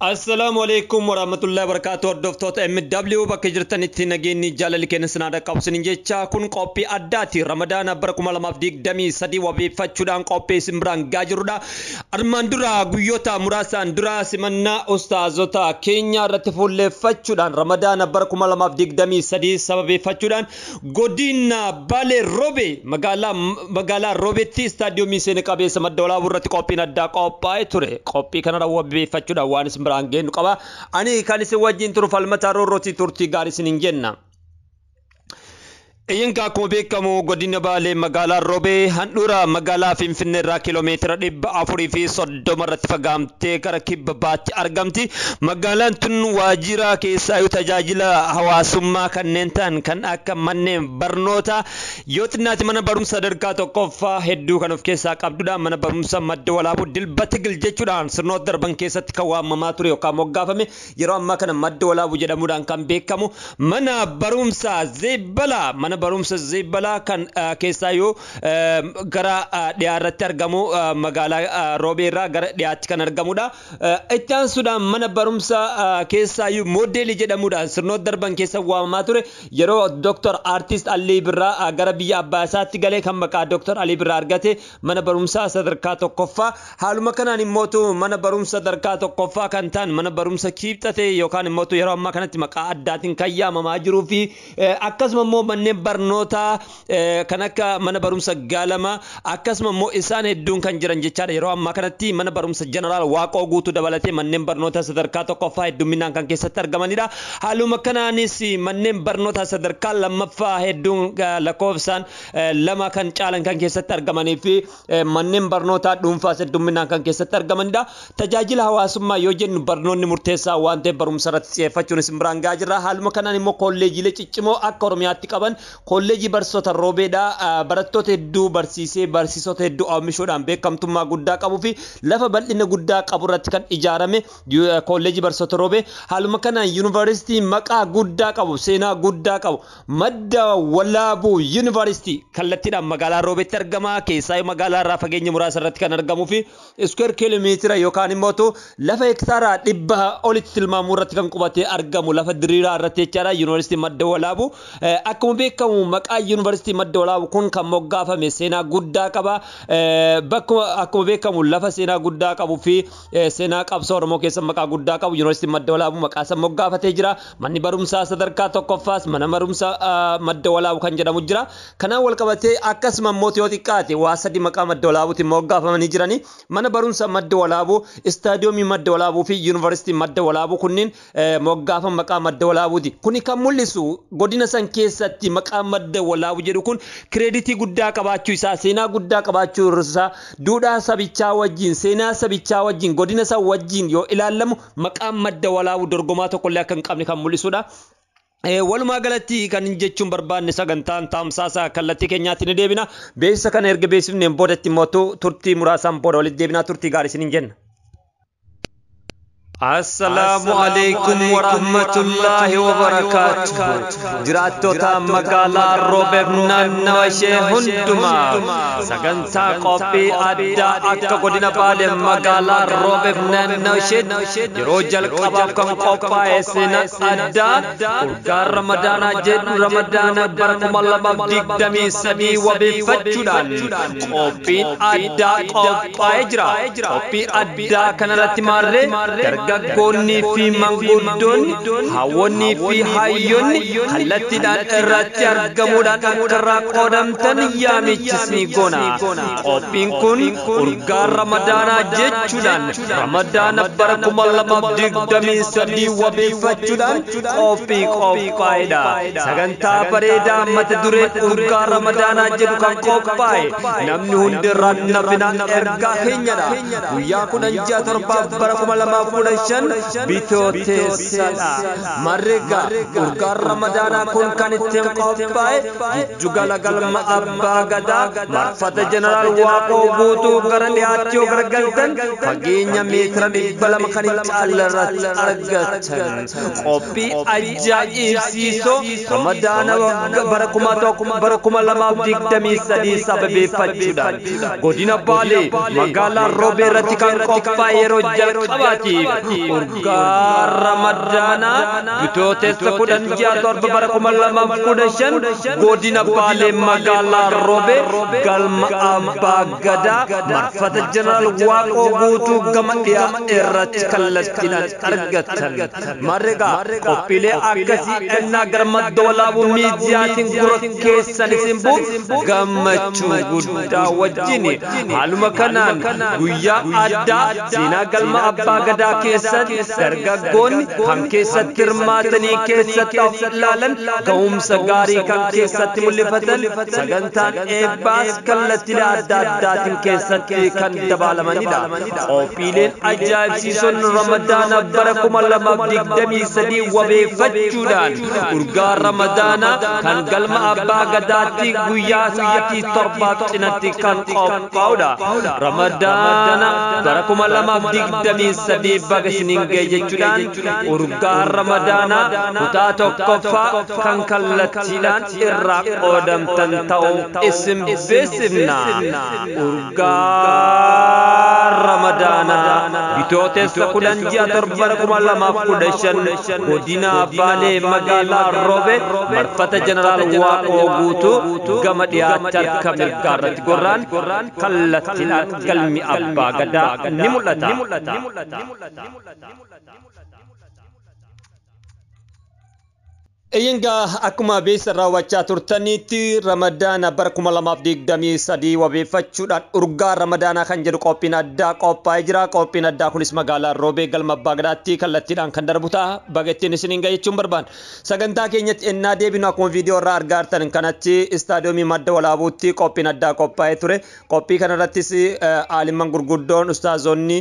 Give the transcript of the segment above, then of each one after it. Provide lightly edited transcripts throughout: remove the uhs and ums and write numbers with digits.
Assalaamu alaikum warahmatullahi wabarakatuh. Hordoftoota MW bakka jirtanitti nageenyi jaalalli keenya sinaa dhaqqabu isiniin jecha kun qophii addaati. Ramadaana bara 2023 wabeeffachuudhaan qophii isin biraan gahaa jirrudha. Armaan dura guyyoota muraasaan dura simannaa ustaazota keenya irratti fuulleeffachuudhaan Ramadaana bara 2023 sababeeffachuudhaan godina Baalee Roobee magaalaa Roobeetti istaadiyoomii seena qabeessa Madda Walaabuu irratti qophiin addaa qophaa'ee ture. Qophii kanarra wabeeffachuudhaan waan isin biraan geenyu qaba. Ani kan isin wajjin turu Falmataa Roorrootii, turtii gaarii isiniin jenna. Iyyanka akkuma beekamu godina Baalee magaalaa Roobee handhuura magaalaa Finfinnee irraa kiiloomeetira 430 irratti fagaamtee gara kibba baatti argamti. Magaalaan tun waajjira keessaayyuu tajaajila hawaasummaa kanneen ta'an kan akka manneen barnootaa yoo xinnaate mana barumsa sadarkaa tokkoffaa hedduu kan of keessaa qabdudha. Mana barumsa Madda Walaabuu Dilbatigil jechuudhaan sirnoota darban keessatti kan waamamaa ture yookaan moggaafame yeroo ammaa kana Madda Walaabuu jedhamuudhaan kan beekamu mana barumsa Zeebbalaa, mana barumsa Zeebbalaa kan keessaayyuu gara dhiyaa irratti argamu, magaalaa Roobee irraa gara dhiyaatti kan argamudha. Itti aansuudhaan mana barumsa keessaayyuu moodeelii jedhamuudhaan sirnoota darban keessa waamamaa ture yeroo Dr. Artist Alii Birraa gara biyya abbaa isaatti galee kan maqaa Dr. Alii Birraa argate mana barumsaa sadarkaa tokkoffaa, haaluma kanaan immootu mana barumsa sadarkaa tokkoffaa kan ta'an mana barumsa Kiibxate yookaan immootu yeroo ammaa kanatti maqaa addaatiin kan yaamamaa jiruu fi akkasuma immoo manneen barnootaa kan akka mana barumsa Gaalama, akkasuma immoo isaan hedduun kan jiran jechaadha. Yeroo ammaa kanatti mana barumsa Jeneraal Waaqoo Guutuu dabalatee manneen barnoota sadarkaa tokkoffaa hedduminaan kan keessatti argamanidha. Haaluma kanaanis manneen barnoota sadarkaa lammaffaa hedduun lakkoofsaan lama kan caalan kan keessatti argamanii fi manneen barnootaa dhuunfaas hedduminaan kan keessatti argamanidha. Tajaajila hawaasummaa yoo jennu barnoonni murteessaa waan ta'eef barumsa irratti xiyyeeffachuun isin biraan gahaa jirra. Haaluma kanaan immoo kolleejiilee ciccimoo akka Oromiyaatti qaban kolleejii barsiisota Roobeedha. Barattoota hedduu barsiisee barsiisota hedduu oomishuudhaan beekamtummaa guddaa qabuu fi lafa bal'ina guddaa qabu irratti kan ijaarame kolleejii barsiisota Roobee. Haaluma kanaan yuunivarsiitii maqaa guddaa qabu, seenaa guddaa qabu, Madda Walaabuu Yuunivarsiitii kallattiidhaan magaalaa Roobeetti argama. Keessaa magaalaa irraa fageenya muraasa irratti kan argamuu fi iskuweer kiiloomeetira yookaan immoo lafa hektaara 100 olitti tilmaamuu irratti kan qubatee argamu lafa diriiraa irratti jechaadha. Yuunivarsiitii Madda Walaabuu akkuma beekamu maqaa yuunivarsiitii Madda Walaabuu kun kan moggaafame seenaa guddaa qaba. Bakkuma akkuma beekamu lafa seenaa guddaa qabuu fi seenaa qabsoo Oromoo keessa maqaa guddaa qabu yuunivarsiitiin Madda Walaabuu maqaa isaa moggaafatee jira. Manni barumsaa sadarkaa tokkoffaas mana barumsa Madda Walaabuu kan jedhamu jira. Kanaan wal qabatee akkasuma immoo yoo xiqqaate waa sadi maqaa Madda Walaabuutiin moggaafamanii jirani. Mana barumsa Madda Walaabuu, istaadiyoomii Madda Walaabuu fi yuunivarsiitii Madda Walaabuu kunniin moggaafama maqaa Madda Walaabuuti. Kuni kan mul'isu godina san keessatti maqaa Madda Walaabuu jedhu kun kireeditii guddaa qabaachuu isaa, seenaa guddaa qabaachuu isaa, duudhaa sabichaa wajjin, seenaa sabichaa wajjin, godina san wajjin yoo ilaallamu maqaan Madda Walaabuu dorgomaa tokkollee akka hin qabne kan mul'isudha. Walumaa galatti kan jechuun barbaanne sagantaan tamsaasa kallattii keenyaatti ni deebina. Beeksisa kana erga beeksifneen boodatti immoo turtii muraasaan booda walitti deebinaa, turtii gaarii isiniin jenna. Assalaamu alaikum warahmatullahi wabarakaatuh. Jiraattota magaalaa Roobeef naannawa ishee hundumaa sagantaa qophii addaa akka godina Baalee magaalaa Roobeef naannawa isheetti yeroo jalqabaaf kan qophaa'e seenaa addaa urgaa Ramadaanaa jedhu Ramadaana bara 2023 wabeeffachuudhaan qophiin addaa qophaa'ee jira. Qophii addaa kanarratti maarree dargaggoonnii fi manguddoonni, hawwonnii fi hayyoonni kallattiidhaan irratti argamuudhaan akka irraa qoodamtan yaamichisni goona. Qophiin kun urgaa Ramadaanaa jechuudhaan Ramadaana bara 2023 wabeeffachuudhaan qophii qophaa'edha. Sagantaa bareedaa mata dureen urgaa Ramadaanaa jedhu kan qophaa'e namni hundi irraa nafinaan ergaa keenyadha. Guyyaa 10 ji'a 7 bara 2015 Bitootessadha. Marreega urgaan Ramadaanaa kun kan ittiin qophaa'e giddugala galma Abbaa Gadaa marfata Jeneraal Waaqoo Guutuu gara dhiyaatti yoo garagaltan fageenya meetira 200 kan hin caalle irratti argatan. Qophii ajaa'ibsiisoo Ramadaana bara 2023 sababeeffachuudhaan godina Baalee magaalaa Roobee irratti kan qophaa'e yeroo jalqabaatiif Urgaa Ramadaanaa Bitootessa 10 ji'a 7 bara 2015 godina Baalee magaalaa Roobee galma Abbaa Gadaa marfata Jeneraal Waaqoo Guutuu gama dhiyaa irratti kallattiidhaan argatan. Marregaa qophiilee akkasii ennaa gara Madda Walaabuu Miidiyaatiin gurra keessan isin bu'u gammachuu guddaa wajjin. Haaluma kanaan guyyaa addaa seenaa galma Abbaa Gadaa keessatti dargaggoonni kan keessatti hirmaatanii keessatti of ilaalan, ga'umsa gaarii kan keessatti mul'ifatan, sagantaan eebbaas kallattiilee adda addaatiin keessatti kan dabalamanidha. Qophiileen ajaa'ibsiisoon Ramadaana bara 2023 wabeeffachuudhaan urgaa Ramadaanaa kan galma Abbaa Gadaatti guyyaa sa'aatii 7 cinatti kan qophaa'udha. Ramadaana bara 2023 baga isiniin ga'e jechuudhaan urgaa Ramadaanaa kutaa 1ffaa kan kallattiidhaan irraa qoodamtan ta'uu isin beeksifna. Urgaa Ramadaanaa Bitootessa 10 ji'a 7 bara 2015 godina Baalee magaalaa Roobee marfata Jeneraal Waaqoo Guutuu gama dhiyaatti harka mirgaa irratti gorraan kallattiidhaan galmi Abbaa Gadaa ni mul'ata. Eeyyangaa akkuma beeksisa raawwachaa turtanitti Ramadaana bara 2023 wabeeffachuudhaan urgaa Ramadaanaa kan jedhu qophiin addaa qophaa'ee jira. Qophiin addaa kunis magaalaa Roobee galma Abbaa Gadaatti kallattiidhaan kan darbu ta'a. Baga ittiin isiniin gahe jechuun barbaada. Sagantaa keenyatti ennaa deebinu akkuma viidiyoo irraa argaa jirtan kanatti istaadiyoomii Madda Walaabuutti qophiin addaa qophaa'ee ture. Qophii kanarrattis aalimman gurguddoon, ustaazonni,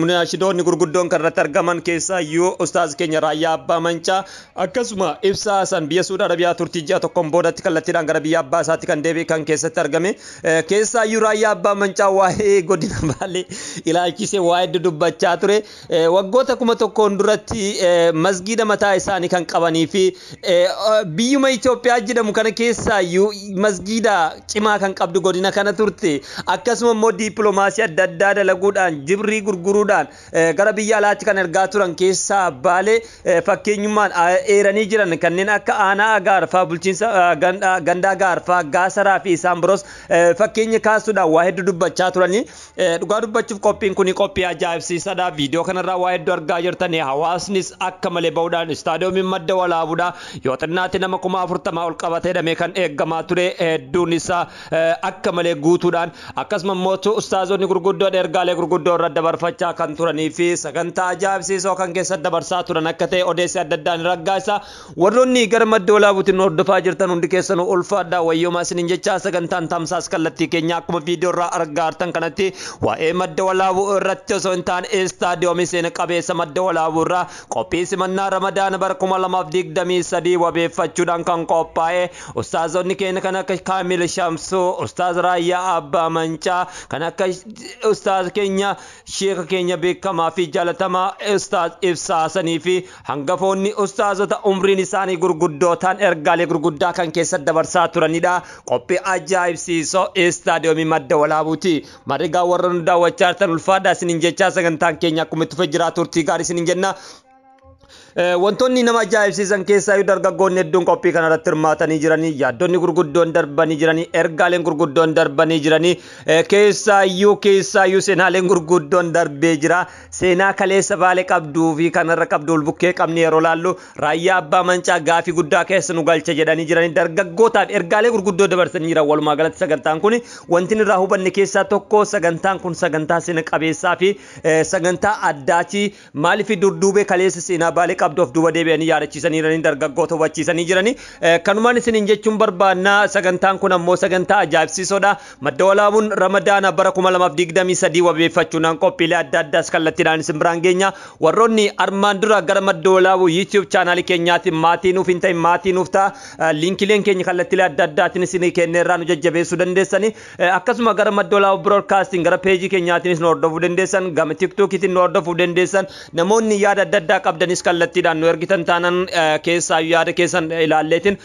munaashidoonni gurguddoon kan irratti argaman keessaayyuu ustaaz keenya Raayyaa Abbaa Mancaa, akkasuma Ibsaa Hasan biyya Suudi Arabiyaa turtii ji'a tokkoon boodatti kallattiidhaan gara biyya abbaa isaatti kan deebi'e kan keessatti argame. Keessaayyuu Raayyaa Abbaa Mancaa waa'ee godina Baalee ilaalchisee waa'ee hedduu dubbachaa ture. Waggoota 1000 duratti masgiida mataa isaanii kan qabanii fi biyyuma Itoophiyaa jedhamu kana keessaayyuu masgiida cimaa kan qabdu godina kana turte. Akkasuma immoo dippiloomaasii adda addaa dalaguudhaan, jibrii gurguruudhaan gara biyya alaatti kan ergaa turan keessaa Baalee fakkeenyummaan eeranii jiran kanneen akka aanaa Agaarfaa, bulchiinsa gandaa Agaarfaa, Gaasaraa fi isaan biroos fakkeenya kaasuudhaan waa hedduu dubbachaa turanii. Dhugaa dubbachuuf qophiin kun qophii ajaa'ibsiisaadha. Viidiyoo kanarraa waa hedduu argaa jirtanii, hawaasnis akka malee bahuudhaan istaadiyoomiin Madda Walaabuudha yoo xinnaatti nama 40,000 ol qabatee hidhamee kan eeggamaa ture hedduun isaa akka malee guutuudhaan, akkasuma immoo ustaazonni gurguddoon ergaalee gurguddoo irra dabarfachaa kan turanii fi sagantaa ajaa'ibsiisoo kan keessa dabarsaa turan akka ta'e odeessi adda addaan raggaasa. Warroonni gara Madda Walaabuutiin hordofaa jirtan hundi keessanuu ulfaadhaa, wayyoomaa isiniin jechaa, sagantaan tamsaas kallattii keenya akkuma viidiyoo irraa argaa jirtan kanatti waa'ee Madda Walaabuu irratti osoo hin taane istaadiyoomii seena qabeessa Madda Walaabuu irraa qophii simannaa Ramadaana bara 2023 wabeeffachuudhaan kan qophaa'e, ustaazonni keenya kan akka Kaamil Shamsuu, Ustaaz Raayyaa Abbaa Mancaa, kan akka ustaaz keenya sheeka keenya beekamaa fi jaalatamaa Ustaaz Ibsaa Hasanii fi hangafoonni ustaazota umriin isaanii gurguddoo ta'an ergaalee gurguddaa kan keessa dabarsaa turanidha. Qophii ajaa'ibsiisoo istaadiyoomii Madda Walaabuuti. Marigaa warra nu daawwachaa jirtan ulfaadhaa isiniin jechaa, sagantaan keenya akkuma itti fufee jira, turtii gaarii isiniin jenna. Wantoonni nama ajaa'ibsiisan keessaa dargaggoonni hedduun qophii kanarratti hirmaatanii jiranii, yaaddonni gurguddoon darbanii jiranii, ergaaleen gurguddoon darbanii jiranii, keessaayyuu seenaaleen gurguddoon darbee jira. Seenaa kaleessa Baalee qabduu fi kanarra qabdu ol bukkee qabni yeroo laallu, Raayyaa Abbaa Mancaa gaafii guddaa keessa nu galche jedhanii jiranii, dargaggootaaf ergaalee gurguddoo dabarsanii jiran. Walumaa galatti sagantaan kun wanti irraa hubanne keessaa tokko, sagantaan kun sagantaa seena qabeessaa fi sagantaa addaati. Maaliif durduubee kaleessa seenaa Baalee qabdu of duuba deebi'anii yaadachiisanii jiranii, dargaggoota hubachiisanii jiranii. Kanumaan isiniin jechuun barbaanna, sagantaan kun ammoo sagantaa ajaa'ibsiisoodha. Madda Walaabuun Ramadaana bara 2023 wabeeffachuudhaan qophiilee adda addaas kallattiidhaan isin biraan geenya. Warroonni armaan dura gara Madda Walaabuu YouTube chaanaalii keenyaatiin maatii nuuf hin ta'in maatii nuuf ta'a. Liinkileen keenya kallattiilee adda addaatiin isinii kenneerraa nu jajjabeessuu dandeessani. Akkasuma gara Madda Walaabuu Broadcasting gara peejii keenyaatiinis nu hordofuu dandeessan. Gama TikTokiitiin nu hordofuu dandeessan. Namoonni yaada adda addaa qabdanis kallattii Kallattiidhaan nu ergitan taanaan keessaa yaada keessan ilaalleetiin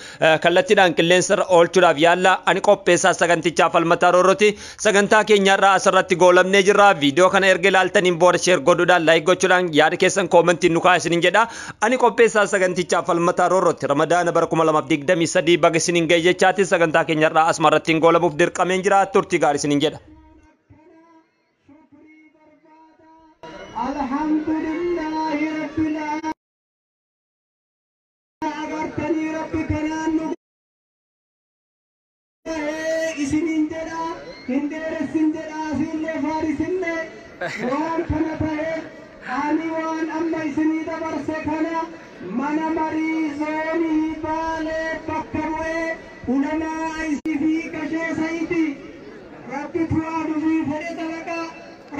kallattiidhaan qilleensarra oolchuudhaaf yaalla. Ani qopheessaa sagantichaa Falmataa Roorrooti. Sagantaa keenyarraa asirratti goolamnee jirra. Viidiyoo kana erga ilaaltaniin booda share godhuudhaan, like gochuudhaan, yaada keessan koomentiin nu kaa'aa isiniin jedha. Ani qopheessaa sagantichaa Falmataa Roorrooti. Ramadaana bara 2023 baga isiniin ga'e jechaati sagantaa keenyarraa asumarratti goolabuuf dirqameen jira. Turtii gaarii isiniin jedha. الحمد لله رب العالمين أغرتني ربي كنان إسنين جدا هندير السنجدا سنة فارسنة وان كنته آني وان أما إسني دبر سكنا من مريزوني بالي بكروي علماء إسي في كشي سيدي ربي توادو في فريد لك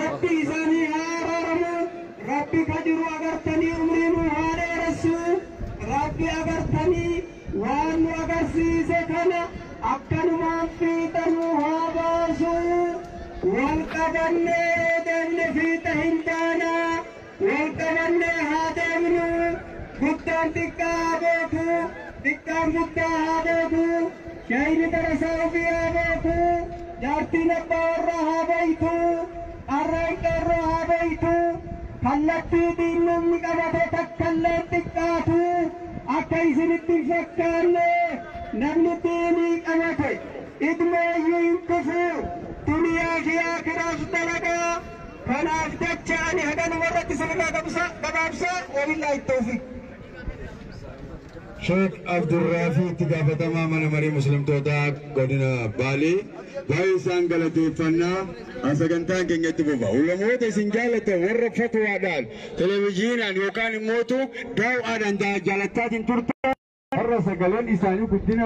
ربي إساني هارارمو ربي كجرو أغرتني عمري نوهاري رسو ربي أغرتني وانو أغرسيسي كنا أكنما في تنوها باسو والقبني دمن في تهندانا والقبني هادمنو قدان تكا بوكو تكا قدا هادوكو شاين درساو فيها بوكو جارتي نبارها بيتو arranqerroo haa beeytu kallattii diinumni qabate takkallee xiqqaatu akka isinitti hin fakkaanne namni diinii qabate idmeeyyuu hin kufu duniyaa fi akiraaf dalagaa kanaaf jecha ani haganuma irratti isinirraa gabaabsa wabillaahi tawfiiq. Sheek Abdurraafi itti gaafatamaa mana marii muslimtootaa godina Baalee baay'ee isaan galateeffannaa sagantaan keenya itti fufa. Ulamoota isin jaallatan warra fatwaadhaan televezyiinaan yookaan immootu daawwaadhaan jaalattaatiin turtan warra sagaleen isaanii guddina